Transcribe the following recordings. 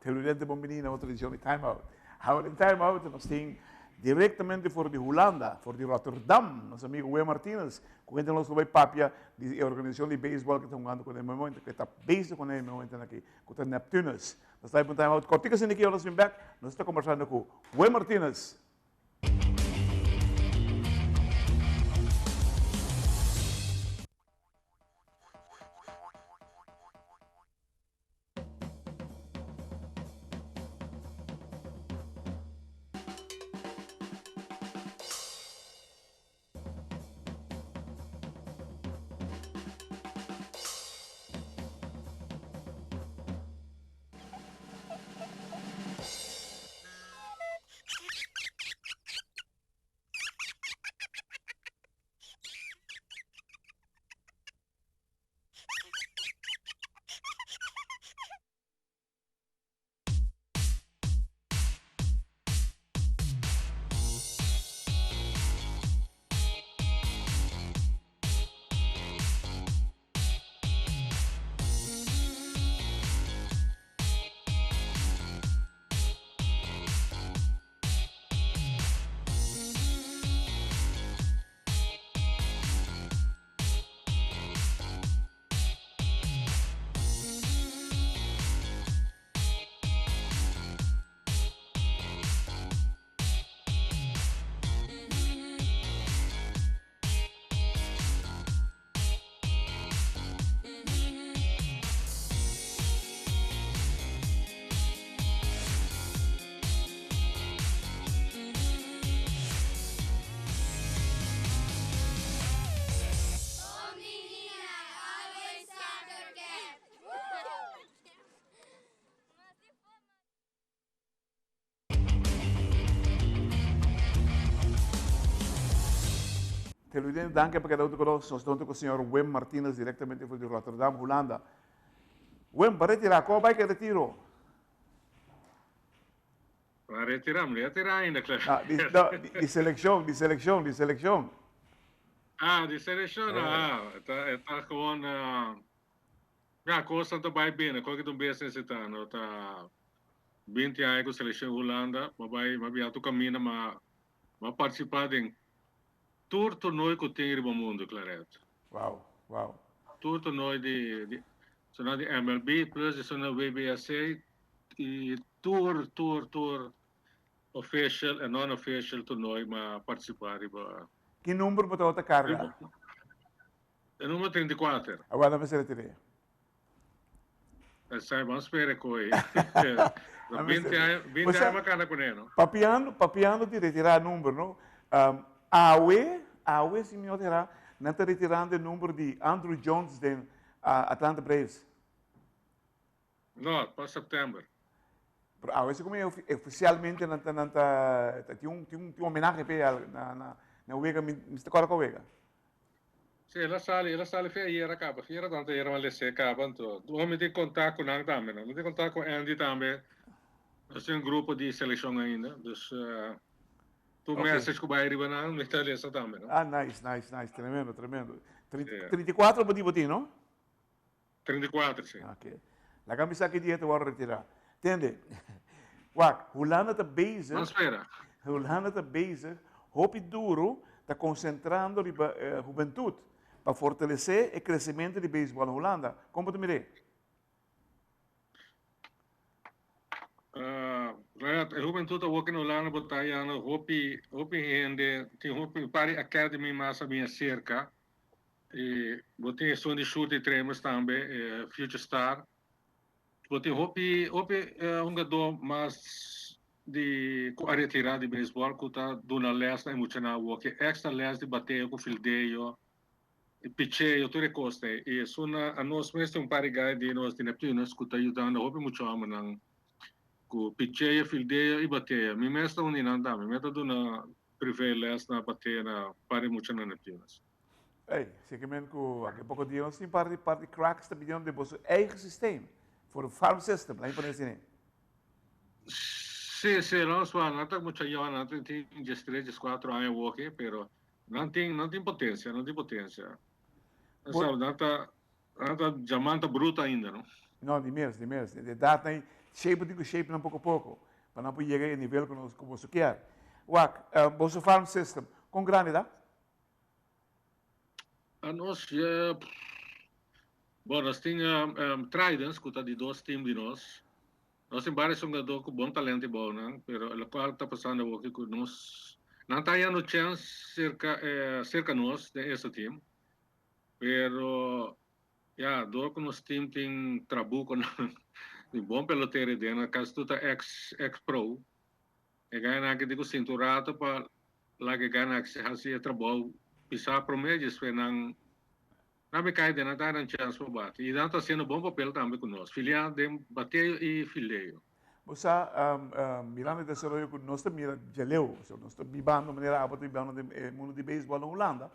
Televidente bon bini na otro edicion di Time Out. Awor den Time Out nos tin directamente for di Hulanda, for di Rotterdam, nos amigo Wim Martinez, cu kende nos lo bay papia di e organisacion di baseball cu ta hungando cu ne momento, cu ta bezig cu ne momentonan aki, cu ta Neptunus. Nos ta bay pa un Time Out cortico asina aki, ora nos bin bek, nos ta combersando cu Wim Martinez. Televidente, danki pa keda huntu ku nos. Nos ta huntu ku señor Wim Martinez directamente for di Rotterdam, Hulanda. Wim, pa retira, kon bai ku e retiro? Pa retira, mi no retira ainda, Clef. Ah, di, no, di, di seleccion, di seleccion, di seleccion. Ah, di seleccion, eh. Ah, e ta, e ta gewoon, uh, ja, cosnan ta bai bene, koki ta un bes necesita, no ta 20 aña ku seleccion Hulanda, ma bai, ma bia tu camina, ma, ma participa den tur torneo ku tin riba mundo, Claret. Wow, wow. Tur torneo di, di, so di MLB plus di so WBSC i tur, tur, tur official en non-official torneo ma participa riba. Ki number bo tabata carga? E number 34. Awor mester retir'é. Esai, ban spera koe. 20 aña, 20 aña makana kuné, no? Papiando, papiando di retirá number, no? Um, awe, awe si mi no ta erá, nan ta retirando e number di Andruw Jones den uh, Atlanta Braves. No, pa september. Pero awe si como oficialmente nan ta nan ta tin un tin un tin un homenahe pe na na na wega mi mi ta kòrda kua wega. Si el a sali el a sali fe ayera kaba fe ayera tantu ayera malesé kaba anto mi tin kontak ku nan tambe no mi tin kontak ku Andy tambe nos tin un grupo di selekshon ainda dus tur message ku bai riba nan mi ta lesa tambe no. Ah nice nice nice tremendo tremendo 34 bo di bo tin no. 34, si. Ok. Laga mi sa ki dia ta wòrdu retirá. Tende, wak, Hulanda ta bezig. No spera. Hulanda ta bezig hopi duru ta konsentrando riba hubentut pa fortalesé e kresementu di beisbòl na Hulanda. Kon bo ta mir'é? Rayat, e hubentut awor ki na Hulanda bo ta hañando hopi, hopi hende, tin hopi, un par di academy mas a bini aserka. E bo tin esun di Shurty Tremers tambe, e Future Star. Bo tin hopi hopi hungadó mas di ku a retirá di beisbòl ku ta duna lès na e muchanan awor ke èkstra lès di bateo ku fildeo, di picheo, tur e kos ei. I esun na anos mes tin un par di gai di nos di Neptunus ku ta yudando hopi mucha hòmbernan ku picheo, fildeo i bateo. Mi mes ta un di nan tambe. Mi ta duna privé lès na bateo na par di muchanan Neptunus. Ey, zeker cu aki poco dia nos tin par di par di cracks ta pidiendo den boso eigen systeem voor een farm system, laat me poner asina. Sí, sí, nos wa, nan ta mucha yòn, nan tin tin diestres, dieskuatro aña awoki, pero nan tin, nan tin potencia, nan tin potencia. Bo Sabe, nan ta, nan ta diamanta bruto ainda, no? No, di mes, di mes. De edad nan, Shape bo tin ku shape nan poko poko pa nan por yega e nivel ku nos ku boso kier. Wak, boso farm system, kon grandi ta? Anos, bon, nos tin Tridents ku ta di dos team di nos. Nos tin varios hungadó ku bon talento bou nan, pero lokual ta pasando awoki ku nos nan ta hañando chèns serka serka nos den esta team, pero ya dor ku nos team tin trabukonan di bon pelotero den nan, kasi tur ta ex ex pro, e gana aki tin ku sinti un rato pa laga e gana aki hasi e trabou pisá promé despues nan Nan mi kai den nan ta nan chèns pa bati i nan ta hasiendo bon papel tambe ku nos, filia den bateo i fildeo. Bo sa, mirando e desaroyo ku nos ta mira djaleu, osea nos ta bibando manera abo ta bibando den e mundu di beisbòl na Hulanda,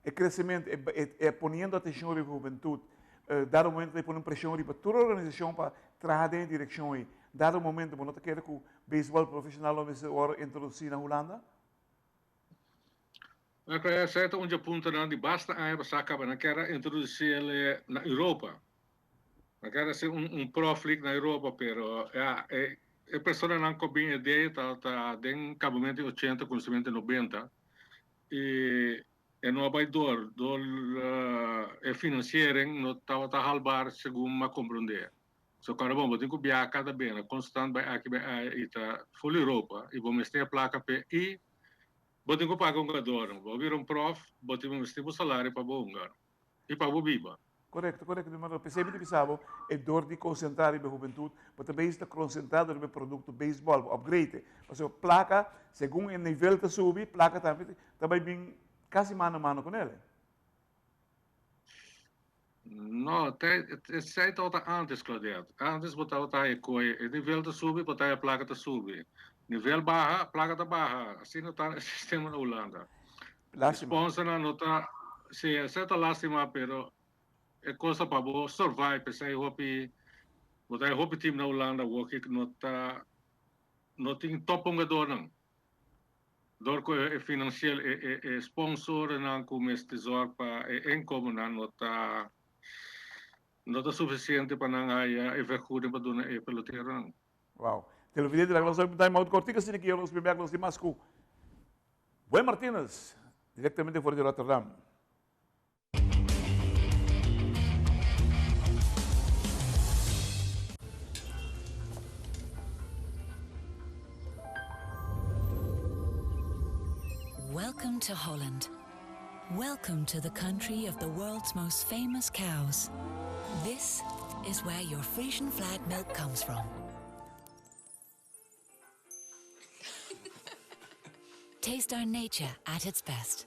e kresementu, e poniendo atenshon riba hubentut, dado momento ta pone un preshon riba tur organisashon pa traha den e direkshon ei. Dado momento bo no ta kere ku beisbòl profeshonal lo mester wòrdu introdusí na Hulanda? Esei ta un dje puntonan di basta aña pasá kaba nan kier a introdusí el na Europa. Nan kier a hasi un prof league na Europa pero ya e e personanan ku a bin e idea ta ta den kabamentu di ochenta kuminsamentu di nobenta i e no a bai dor dor e finansiering no tabata halbar segun mi a komprondé. So kòrda bon bo tin ku biaha kada bena konstant bai aki bai aya i ta ful Europa i bo mester e plaka p'e i Bo tin ku paga hungadornan. Bo bira un prof, bo tin mester bo salario pa bo hunga i pa bo biba. Korekto, korekto mi hermano. P'esei mi ta bisa bo, e dor di konsentrá riba e hubentut, bo ta bezig ta konsentrá riba e produkto beisbòl, bo upgrade e. Pasobra plaka, segun e nivel ta subi, plaka tambe ta bai bin kasi mano a mano ku nel. No, esei tabata antes, Claudette. Antes bo tabata haña koe, e nivel ta subi, bo ta haña plaka ta subi. Nivel baha, plaka ta baha. Asina ta e sistema na Hulanda. Lástima. Sponsornan no ta, sí, esei ta lástima, pero e kos ta pa bo survive, p'esei hopi, bo ta haña hopi team na Hulanda awor ki no ta, no tin top hungadornan. Dor ku e finansiel e e sponsornan ku mester zorg pa e inkomennan no ta no ta sufisiente pa nan haya e vergoeding pa duna e peloteronan. Wow. Televidente laga nos un time out kortiko asina ki nos bin bek nos tin mas ku Boy Martinez direktamente for di Rotterdam. Welcome to Holland. Welcome to the country of the world's most famous cows. This is where your Frisian flag milk comes from. Taste our nature at its best.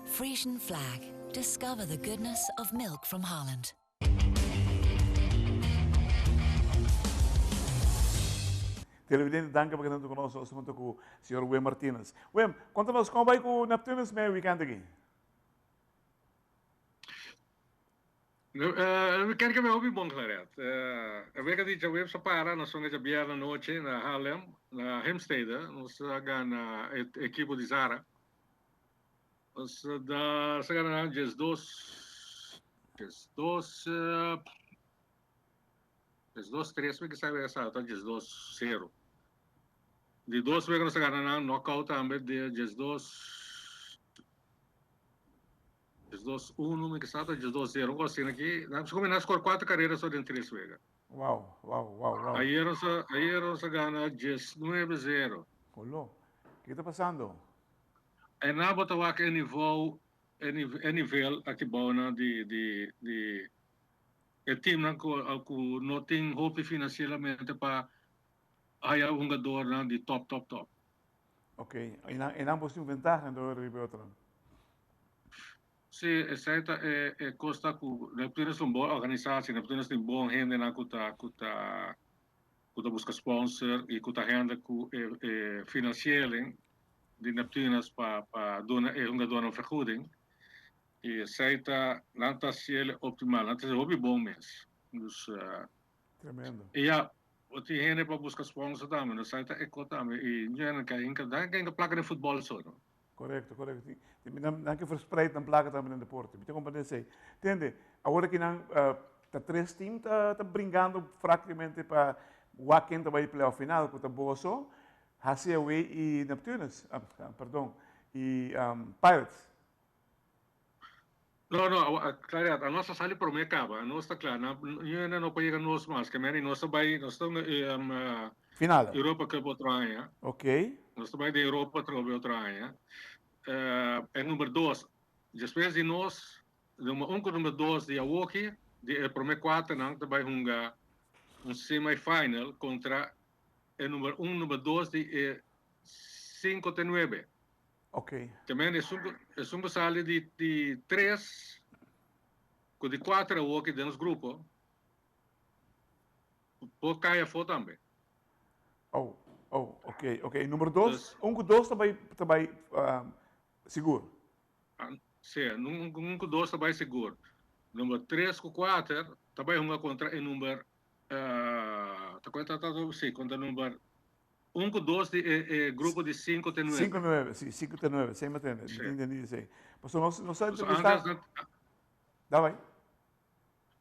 Frisian flag. Discover the goodness of milk from Holland. Televidente, danki pa keda huntu ku nos. Nos ta huntu ku señor Wim Martinez. Wim, konta nos kon bai ku Neptunus me weekend aki? Mi ker ke mi hopi bon Claret. E wega di djaweps a para, nos hunga djabièrnè anochi na Haarlem, na Heemstede. Nos a gana e ekipo di Zara. Nos a gana nan diesdos, diesdos, diesdos tres mi kisa wega sa ta diesdos sero. Di dos wega nos a gana nan knockout tambe diesdos. 2 uno, mi kisa ta 2 zero, un kos asina aki. Nan a kuminsá skor kuater karera so den tres wega. Wow, wow, wow, wow. Ayer nos a, ayer nos a gana 19 zero. Olo, kiko ta pasando? E nan bo ta wak e nivou, e e nivel aki bou nan di, di, di e teamnan ku, ku no tin hopi finansieramente pa haya hungadornan di top, top, top. Ok, e nan, e nan por tin un ventaha entonces riba e otronan. Sí, esei ta e e kos ta ku Neptunus ta un bon organisasi, Neptunus tin bon hendenan ku ta ku ta ku ta buska sponsor i ku ta hende ku e e finansiering di Neptunus pa pa duna e hungadornan vergoeding i esei ta nan ta hasiel optimal, nan ta hasi hopi bon mes. Dus Tremendo. I ya, bo tin hende pa buska sponsor tambe, no esei ta e kos tambe i nan ka hinka nan ka hinka plaka den futbòl so no. Korekto, korekto. Nan ke verspreid nan plaka tambe den deporte. Mi ta komprende esei. Tende, awor aki nan ta tres team ta ta bringando praktikamente pa wak ken ta bai playoff final ku ta Boso, HCAW i Neptunus, perdon, i Pirates. No, no, Claret, anos a sali prome caba, anos ta cla, na, niun hende no por yega nos mas, ke meni nos ta bai, nos ta Final. Europa Cup otro aña. Ok. Nos ta bai den Europa atrobe otro aña. E number dos, despues di nos, number un ku number dos di awoki, di e prome kuaternan ta bai hunga un semi-final kontra e number un, number dos di e sinku te nuebe. Ok. Te men esun ku sali di di tres ku di kuater awoki den nos grupo por kai afó tambe. Oh, oh, ok, ok. Number dos, un ku dos ta bai ta bai sigur. Sí, un ku dos ta bai sigur. Number tres ku kuater ta bai hunga kontra e number ta kontra sí, kontra number Un ku dos di e e grupo di sinku te nuebe. Sinku nuebe, si, sinku te nuebe, sey matende, mi tin entendi esey. Pasobra nos nos a entrevista. Antes Da bai.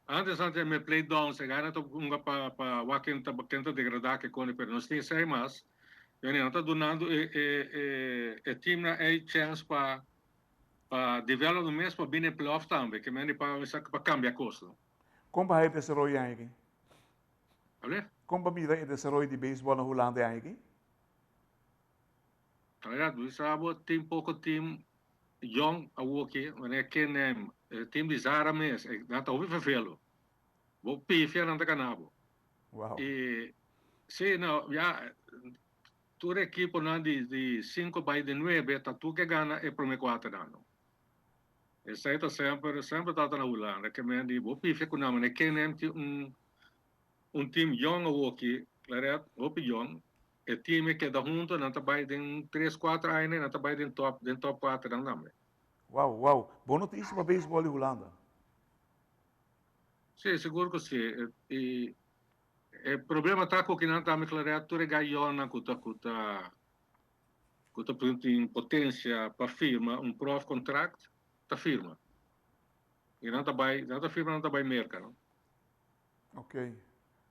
Antes nan tin e play downs, e gana ta hunga pa pa wak ken ta ken ta degrada ke koni, pero nos tin esey mas. Yoni nan ta dunando e e e e teamnan ey chance pa pa develop nan mes pa bini e playoff tambe, ke mende pa pa kambia kos. Kon pa hay desaroyo aña aki? Alé? Kon pa mira e desaroyo di beisbòl na Hulanda e aña aki? Alé, mi sa bo tin poko tim yòn awoki, wanneer ken e tim di Zara mes, nan ta hopi fervelo. Bo pifia nan ta gana bo. Wow. I si no, ya tur ekiponan di sinku bai di nuebe ta tur ke gana e prome kuaternan. Esei ta semper, semper tabata na Hulanda, ke men di bo pifia ku nan, manera ken tin un un team yong awoki, Claret, hopi yong, e team e keda hunto, nan ta bai den tres, kuater aña nan ta bai den top, den top kuater nan tambe. Wow, wow. Bon notisia pa beisbòl di Hulanda. Si, sigur ku si. I e problema ta ku kinan tambe, Claret, tur e gayonnan ku ta ku ta ku ta tin potensia pa firma un prof contract ta firma y nan ta bai nan ta firma nan ta bai Merca no. Ok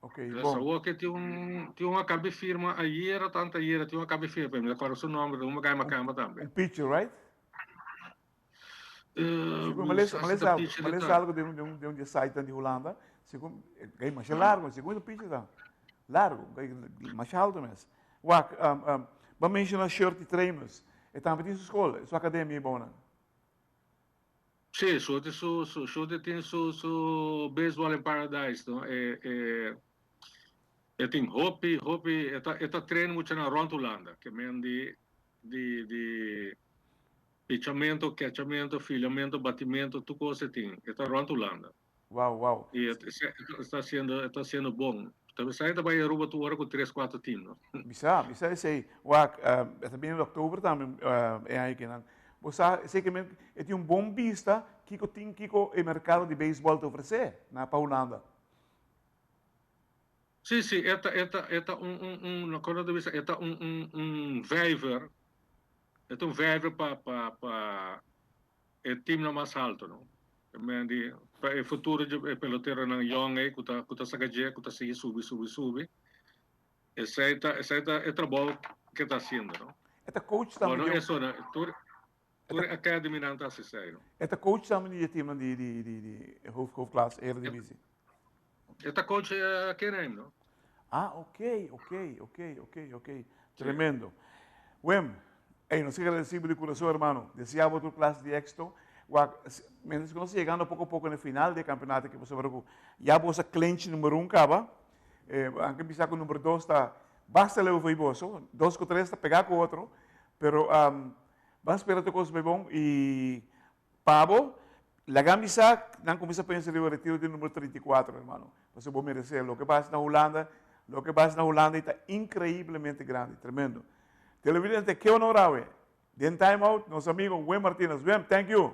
ok bon. Awor ke tin un tin un a kabi firma ayer o tanto ayer tin un a kabi firma pero mi ta acorda su nomber un bagay makamba tambe. Un pitcher right? Segun mi lesa mi lesa mi lesa algo den un den un di e sitenan di Hulanda segun e masha largo segun e pitcher ta largo masha alto mes. Wak, bo a menshona Shirty Tremus. E tambe tin su skol, su akademia ei bonan. Sí, Shirty su, su, Shirty tin su, su Baseball in Paradise, no? E, e, e tin hopi, hopi, e ta, e ta train muchanan rond Hulanda, ke men di, di, di pichamento, ketchamento, filiamento, batimento, tur kos e tin. E ta rond Hulanda. Wow, wow. Y e ta haciendo, e ta haciendo bon. Ta bisa ta bay Aruba tur ora cu tres, cuatro team, no? Bisa, bisa esey. Wak, e ta bini na october tambe e aña kinan. Bo sa, esey ke men, e tin un bon bista kiko tin, kiko e mercado di baseball ta ofrece na pa Hulanda. Si, si, e ta, e ta, e ta un, un, un, no con ta bisa, e ta un, un, un vijver, e ta un vijver pa, pa, pa e teamnan mas halto, no. Men di pa e futuro dje e peloteronan yong ei ku ta ku ta saka dje ku ta sigui subi subi subi. Esei ta esei ta e trabou ke ta hasiendo, no. E ta coach tambe di. Bueno eso no tur tur e academynan ta hasi esei, no. E ta coach tambe di e teamnan di di di di hoofdklas Eredivisie. E ta coach Kenheim, no. Ah, ok, ok, ok, ok, ok. Tremendo. Wim, ey, nos agradecido di corazón, hermano. Deseabo tur clase di éxito. Wak, mientras que nos llegando poco a poco en el final del campeonato, que pasobra cu ya boso a clinch number un caba. Eh, anke bisa cu number dos ta basta leu fo'i boso. Dos cu tres ta pega cu otro. Pero, um, ban spera tur cos bay bon y Pa bo, laga mi sa, nan kuminsá pensa riba retiro di numero 34, hermano. Pasobra bo meresé. Loke basa na Hulanda, loke basa na Hulanda ei ta inkreiblemente grandi, tremendo. Televidente, ke honor awe. Den Time Out, nos amigo Wim Martinez. Wim, thank you.